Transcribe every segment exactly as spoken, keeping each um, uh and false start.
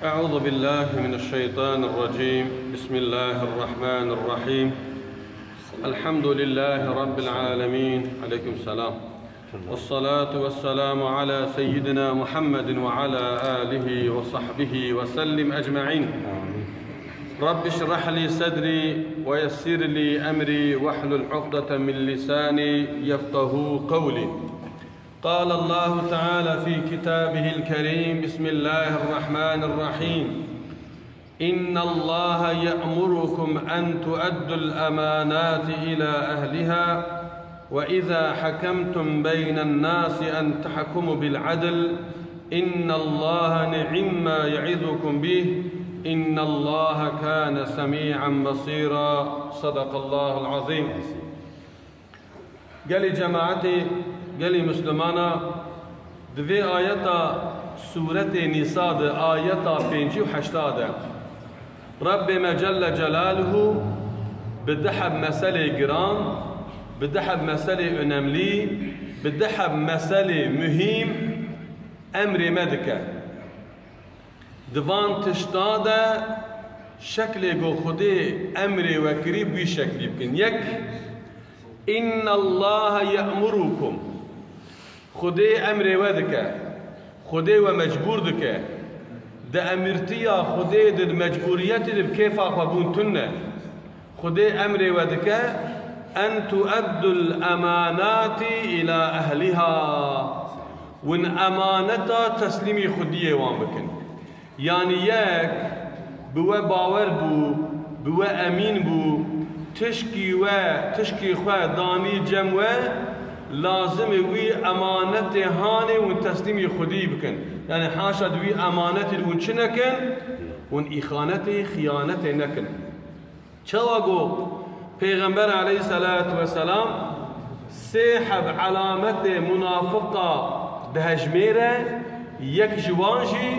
أعوذ بالله من الشيطان الرجيم. بسم الله الرحمن الرحيم. الحمد لله رب العالمين. عليكم السلام. والصلاة والسلام على سيدنا محمد وعلى آله وصحبه وسلم أجمعين. رب اشرح لي صدري ويسر لي أمري واحلل عقدة من لساني يفقه قولي. قال الله تعالى في كتابه الكريم: بسم الله الرحمن الرحيم. إن الله يأمركم أن تؤدوا الأمانات إلى أهلها، وإذا حكمتم بين الناس أن تحكموا بالعدل، إن الله نعم ما يعظكم به، إن الله كان سميعا بصيرا. صدق الله العظيم. Gelî cemaetê, gelî Mislimana, di vê ayeta Sûretê Nîsa de, ayeta pêncî û heşta de, Rebbê me Celle Celaluhu bi du heb meselê giran, bi du heb meselê önemlî, bi du heb meselê muhîm emrê me dike. Di van tişta de şeklê ku Xwedê emrê we kirî, bi wî şeklî bikin. Yek, إن الله يأمركم. Xwedê emrê we dike. Xwedê we mecbûr dike. Di emirtiya Xwedê de, di mecbûriyetê de bi kêfa xwe bûn tune. Xwedê emrê we dike, أن تؤدوا الأمانات إلى أهلها. Hûn emaneta teslîmî xwediyê wan bikin. Yanî yek bi we bawer bû, bi we emîn bû, tişkî we, tişkî xwe danî cem we, lazim e wî emanetê hanê hûn teslîmî xwedî bikin. Yanî haşa di wî emanetê de hûn çi nekin? Hûn îxanetê, xiyanetê nekin. Çawa ku Pêxember aleyhisselatu vesselam sê heb elametê munafiqa dihejmêre, yek ji wan jî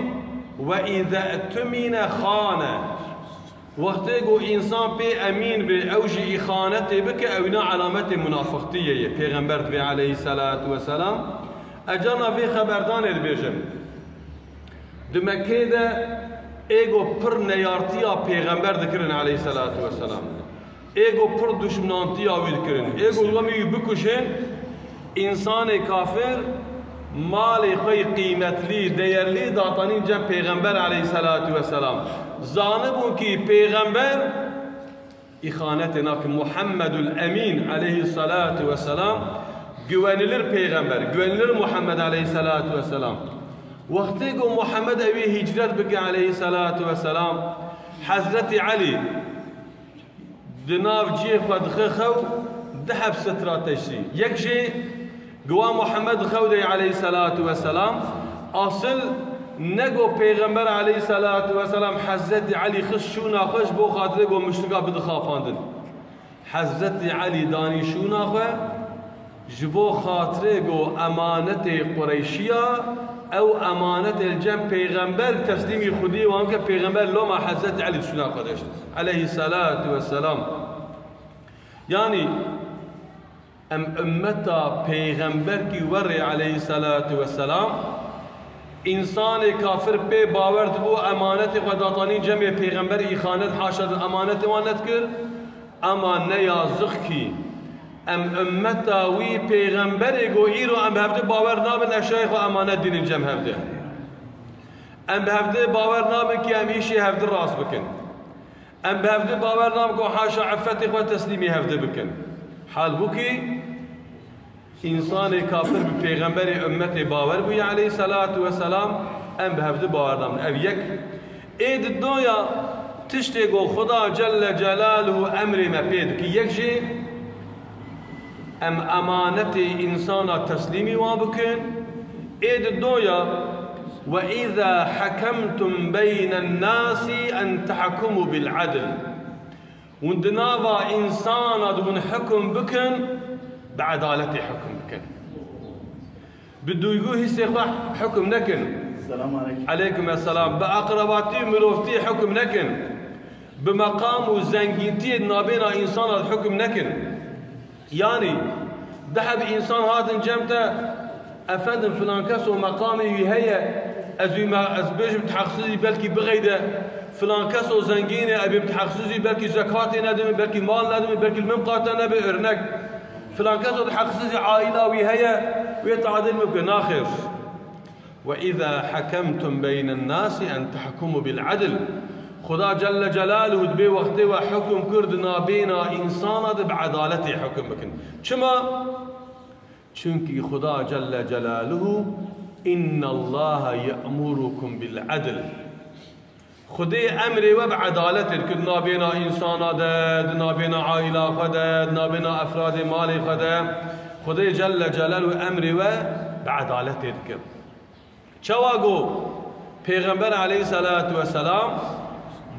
وإذا اؤتمن خان. Wextê ku însan pê emîn be, ew jî îxanetê bike, ew îna elametê munafiqtiyê ye. Pêxember dibê aleyhisselatu vesselam. Ez carna vê xeberdanê dibêjim. Di Mekkê de ê ku pir neyartiya Pêxember dikirin aleyhisselatu vesselam. Ê ku pir duşminantiya wî dikirin. Ê ku wemî wî bikuşin, însanê kafir malê xwe yî qîmetlî, değerli datanîn cem Pêxember aleyhisselatu vesselam. Zanibûn kî Pêxember îxanetê nakin. Muhammedul Emîn aleyhisselatu vesselam, güvenilir pêxember, güvenilir Muhammed aleyhisselatu vesselam. Wextê ku Muhammed ewî hicret bike aleyhisselatu vesselam, Hezretî Elî di nav cihê xwe dixe xew, du heb strateji. Yek jê Giwa Muhammed xew de aleyhisselatu vesselam, asil ne ku Pêxember aleyhisselatu vesselam Hezretî Elî xist şûna xwe ji bo xatirê ku muşrika bidixapandin. Hezretî Elî danî şûna xwe ji bo xatirê ku emanetê Qureyşiya, ew emanetê li cem Pêxember teslîmî xwediyê wan ke Pêxember loma Hezretî Elî şûna xwe deşt. Aleyhisselatu vesselam. Yanî Em ummeta pêxemberkî we rê aleyhisselatu vesselam, însanê kafir pê bawer dibû, emanetê xwe datanî cemê pêxember îxanet haşa din emanetê wan nedikir, ema ne yazık ki em ummeta wî pêxemberê ku îro em bi hevdî bawer nabin, eşyayê xwe emanet dînin cem hevdî. Em bi hevdî bawer nabin ki em îşê hevdî rast bikin. Em bi hevdî bawer nabin ku haşa effetê xwe teslîmî hevdî bikin. Halbûkî, însanê kafir bi pêxemberê ummetê bawer bûye aleyhisselatu vesselam, em bi hevdî bawer nabin. Ev yek. Ê di doya tiştê ku Xuda Celle Celaluhu emrê me pê dikî. Yek jî em emanetê însana teslîmî wan bikin. Ê di doya, وإذا حكمتم بين الناس أن تحكموا بالعدل. Hûn di nava însana de hûn hukm bikin, bi edaletê hukm bikin. Bi duygu hîsê xwe hukm nekin. Selamun aleyküm. Aleykum esselam. Bi aqrebatî û mirovtî hukm nekin. Bi meqam û zengîntiyê di nabêna însana de hukm nekin. Yanî, du heb însan hatin cem te, efendim, filan kes û meqamê wî heye, Ez wî me, ez bêjim, teqsizî belkî bixeyde, filan keso zengîn e, ebê teqsizî belkî zekatê nedime, belkî mal nedime, belkî li min qate nebe, örnek. Filan keso teqsizî aîla wî heye, wê tadil min bike, naxêr. "Ve izâ hakemtum beynen nâsi en tahkumu bil adl." Xuda Celle Celaluhu dibê wextê we hukm kir di nabêna însana de bi edaletê hukm bikin. Çima? Çimkî Xuda Celle Celaluhu, "Inna Allaha ye'murukum bil adl." Xudê emrê we bi edaletê dikir, di nabêna însana de, di nabêna aîla xwe de, di nabêna efradê malê xwe de. Xudê Celle Celaluhu emrê we bi edaletê dikir. Çawa got Pêxember aleyhissalatu vesselam,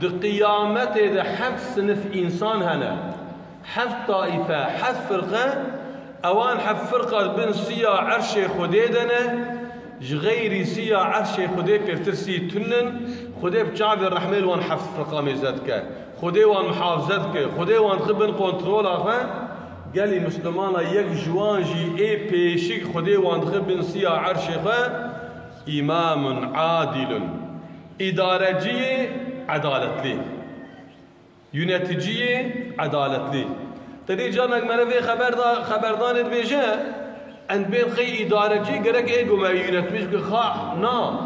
di qiyametê de heft sinif însan hene, heft taife, heft firqe, ewan heft firqa di bin siya erşê Xwedê de ne, ji xeyrî siya erşê Xwedê pêvtir sî tunin, Xwedê bi çavê rehmê li wan heft firqa mêze dike. Xwedê wan muhafize dike, Xwedê wan dixi bin kontrola xwe. Gelî Mislimana yek ji wan jî ê pêşik Xwedê wan dixi bin siya erşê xwe, îmamun adîlun. Îdareciyê edaletlî. Yöneticiyê edaletlî. Te dî canek mere vê xeber da, xeberdanê dibêje, em bên xey îdarecî gerek ê ku me yönetmiş bike, xa, na.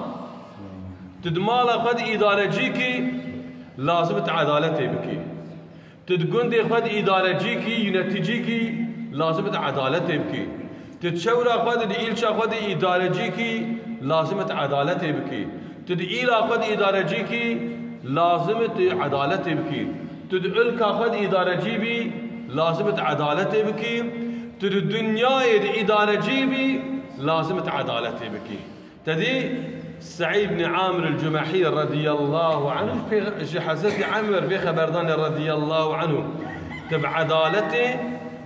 Tu di mala xwe de îdarecî kî, lazim e tu edaletê bikî. Tu di gundê xwe de îdarecî kî, yöneticî kî, lazim e tu edaletê bikî. Tu di çewra xwe de, di îlça xwe de îdarecî kî, lazim e tu edaletê bikî. Tu di îla xwe de îdarecî kî, lazim e tu edaletê bikî. Tu di ilka xwe de îdarecî bî, lazim e tu edaletê bikî. Tu di dinyayê de îdarecî bî, lazim e tu edaletê bikî. Te dî Seîd ibn Amir el-Cumehî radiyallahu anhu, pê-, ji Hezretî Emir vê xeberdanê radiyallahu anhu, tu bi edaletê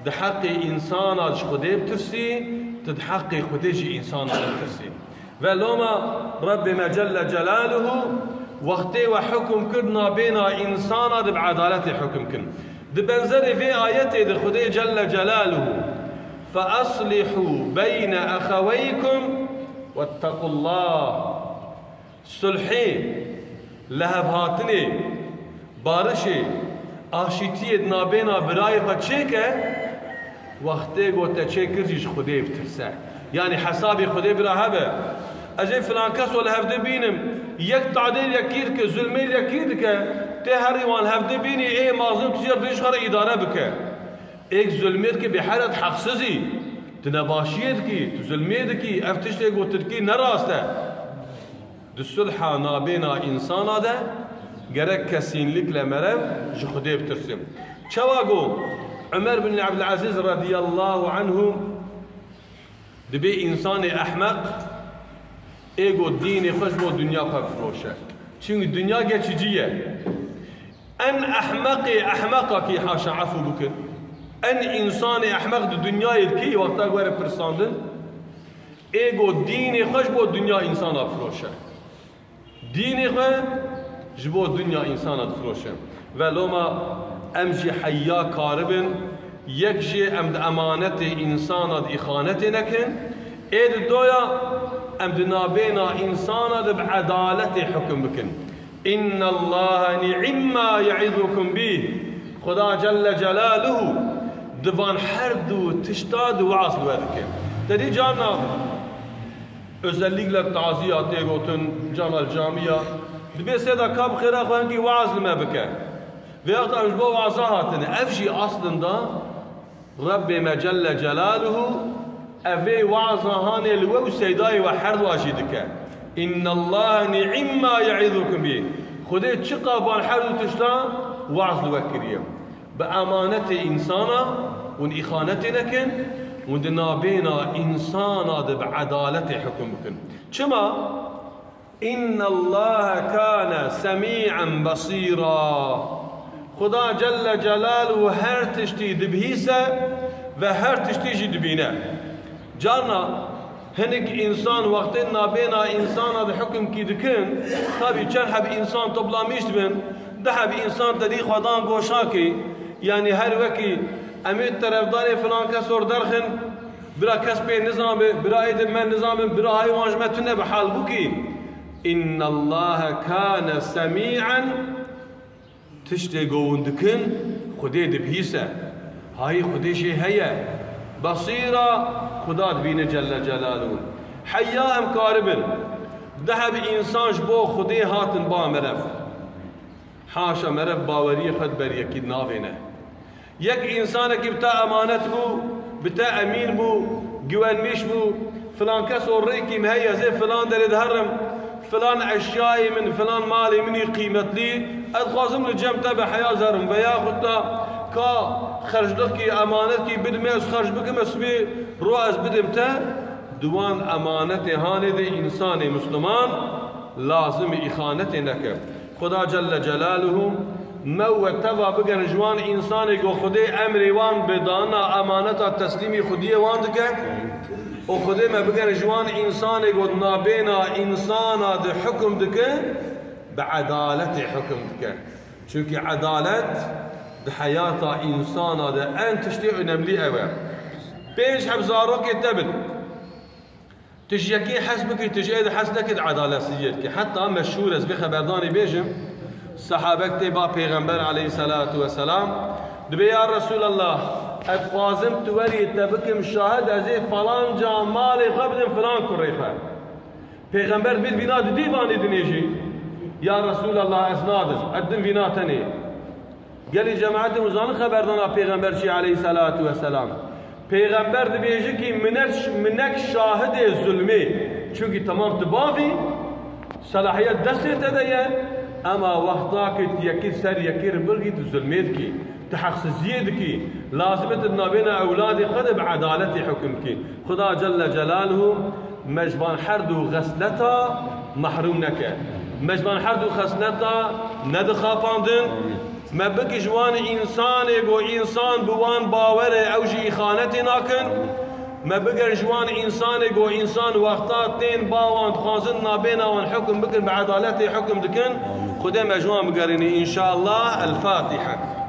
di heqê însana ji Xwedê bitirsî, tu di heqê Xwedê jî însana bitirsî. Ve loma Rebbê me Celle Celaluhu wextê we hukm kir nabêna însana di bi edaletê hukm kin. Di benzerê vê ayetê de Xwedê Celle Celaluhu, "Fe aslihû beyne exeweykum vettequllah." Sulhê, lihevhatinê, barişê, aşîtiyê di nabêna birayê xwe çêke, wextê ku te çêkir jî ji Xwedê bitirse. Yanî hesabê Xwedê bira hebe. Ez ê filan keso li hevdê bînim, yek tadê li yekî dike, zulmê li yekî dike, tê herî wan hevdê bînî, ê mazlûm tu jê re dijî xwe re îdare bike. Êk zulmê dike bê heret heqsizî, tu nebaşiyê dikî, tu zulmê dikî, ev tiştê ku tu dikî ne rast e. Di sulha nabêna însana de gerek kesînlikle merev ji Xwedê bitirsin. Çawa ku Umer bin Ebdulaziz radiyallahu anhu dibê însanê ehmeq ê ku dînê xwe ji bo dinya xwe bifiroşe. Çimkî dinya geçicî ye. En ehmeqê ehmeqa kî haşa efû bikin. En însanê ehmeq di dinyayê dikî wexta were pirsandin. Ê ku dînê xwe ji bo dinya însana difiroşe. Dînê xwe ji bo dinya însana difiroşe. Ve loma em jî heya karibin, yek jê em di emanetê însana di îxanetê nekin, ê di doya em di nabêna însana de bi edaletê hukm bikin. "Inna Allaha ni'imma ya'izukum bih." Xuda Celle Celaluhu di van her du tişta di waaz li we dike. Te dî carna özellikle taziya tê gotin, carna li camiya, dibê sêda ka bi xêra xwe hinkî waaz li me bike. Vê wexta em ji bo waaza hatine. Ev jî aslında Rebbê me Celle Celaluhu evê waaza hanê li we û seydayê we her dua jî dike. "Inna Allaha ni'imma ya'izukum bih." Xwedê çiqa van her du tişta waaz li we kiriye. Bi emanetê însana hûn îxanetê nekin, hûn di nabêna însana de bi edaletê hukm bikin. Çima? "Inna Allaha kana semî'en basîra." Xuda Celle Celaluhu her tiştî dibihîse ve her tiştî jî dibîne. Carna hinek însan wextên nabêna însana di hukmkî dikin, tabî çend heb însan toplamîş dibin, du heb însan te dî xwedan goşakî, yanî her wekî em ê terefdarê filan kesor derxin, bira kes pê nizanbe, bira ê di me nizanbin, bira hay wan ji me tune be, halbûkî إن الله كان سميعا. Tiştê ku hûn dikin, Xwedê dibihîse. Hayî Xwedê jê heye. Basîra, Xweda dibîne Celle Celaluhu. Heya em karibin. Du heb însan ji bo Xwedê hatin ba meriv. Haşa meriv baweriyê xwe di ber yekî navêne. Yek însanekî bi te emanet bû, bi te emîn bû, güvenmiş bû, filan kes û rêkî me heye, ez ê filan derê diherim, filan eşyayê min, filan malê min î qîmetlî, ez dixwazim li cem te bi heya zerim veya xwe te ka xerclikî, emanetkî bidime, ez xerc bikime, sibê ro ez bidim te. Di wan emanetê hanê de însanê Misliman lazim îxanetê neke. Xuda Celle Celaluhu me û we teva bigerin ji wan însanê ku Xwedê emrê wan bi dana emaneta teslîmî Xwediyê wan dike û Xwedê me bigerin ji wan însanê ku nabêna însana de hukum dike, bi edaletê hukum dike. Çunkî edalet di heyata însana de en tiştê önemlî ew e. Pênc heb zarokê te bin. Tu ji yekê hez bikî, tu ji ê de hez nekî, di edaletsiziyê dikî. Heta meşhûr ez vê xeberdanê bêjim, sehabek tê ba Pêxember aleyhisselatu vesselam, dibê, ya Resulallah, ez dixwazim tu werî te bikim şahid, ez ê falan ca malê xwe bidim filan kurê xwe. Pêxember dibê vîna didî, vanê dinêjî, ya Resulallah, ez nadim, ez din vîna tenê. Gelî cemaetê hûn zanin xeberdana Pêxember çi aleyhisselatu vesselam. Pêxember dibêje ki minek, minek şahidê zulmê. Çunkî temam tu bavî, selahiyet destê te de ye. Ema wexta ki tu yekî ser yekî re birgî, tu zulmê dikî, tu heqsiziyê dikî. Lazim e tu nabêna ewladê xwe de bi edaletê hukum kî. Xuda Celle Celaluhu me ji van her du xesleta mehrûm neke. Me ji van her du xesleta nedixapandin. Me bike ji wan însanê ku însan bi wan bawer e, ew jî îxanetê nakin. Me bigerin ji wan însanê ku însan wexta tên ba wan dixwazin nabêna wan hukum bikin, bi edaletê hukum dikin. Xwedê me ji wan bigerîne, înşallah. El Fatiha.